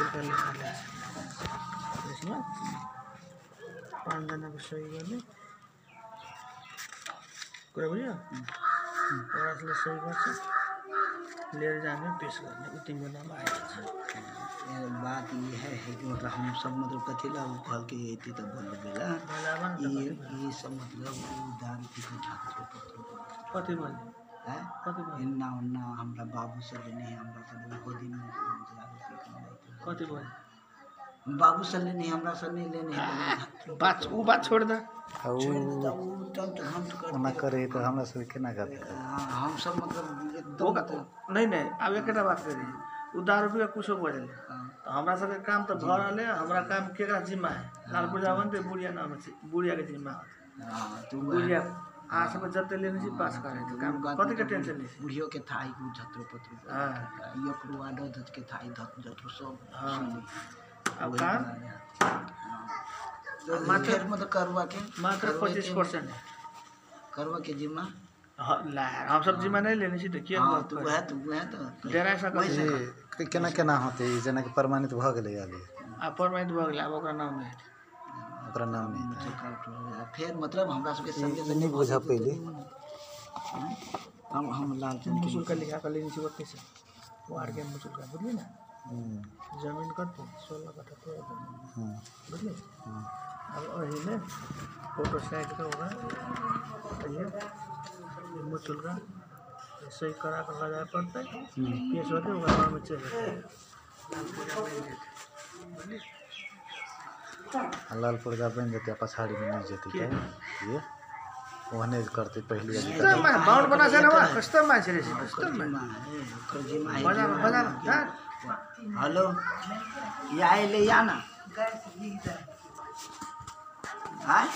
मुचुल्का लिखा ले यसमा 5 जनाको सही गर्ने कुरा बुझ्यो। वडाले सही गर्छ लिएर जाने पेस गर्ने उ तिम्रो नाम आइहाल्छ। बात ये है कि मतलब हम सब मतलब कथी ला उ कहल के अयती तऽ बोल बेला ई सब मतलब दारू पी के कथी बोले हैं कथी बोले एन्ना ओन्ना हमरा बाबू से लेने है हमरा से ओहो दिन कथी बोले बाबू से लेने हमरा से नहीं लेने है बात उ बात छोड़ दे ओना करे तऽ हमरा सब केना गप हम सब मतलब एकदम नहीं नहीं आब एकटा बात करी उ दारू पी के कुछो बजले तो हमरा सबके काम तऽ भऽ रहल है। हमरा काम केकरा जिम्मा है? लाल पुर्जा बनतै बुढ़िया नाम छै बुढ़िया के जिम्मा हां तो बुढ़िया अहाँ सबके जते लेने छी पास करे तो काम कथी के टेंशन नहीं। बुढ़ियो के थाई उ झत्रो पत्रो हां एकरो आडो धत के थाई धत झत्रो सब। हां अब काम मात्र मतलब करवा के मात्र 25% है करवा के जिम्मा। हां ला हम सब जिम्मा नहीं लेने छी तऽ के हां तो वह तो वह तो डेरा सकै केना केना होतै जेना कि प्रमाणित भऽ गेलै आले आ प्रमाणित भऽ गेलै आब ओकरा नाम नहि ओकरा नाम नहि फेर मतलब हमरा सबके संगे नहीं बुझा पहिले हम लाल चंद मुचुल्का लिखा के लेने छी ओतै से वार्ड के मुचुल्का बुझली ना। जमीन कते 16 कट्ठा तोरा बुझली। अब ओहिमे फोटो साइड के ओकरा मुचुल्का सही करा के लगाए पड़तै केस होतै ओकरा नाम चलि जेतै बुझली। लाल पुर्जा बनि जेतै पछाड़ीमे नहि जेतै तऽ ये ओहने करतै पहिले बाउंड बना छै ने कस्तो मान्छे रहेछ कस्तो बजा बजा हेलो या ले या ना हाय।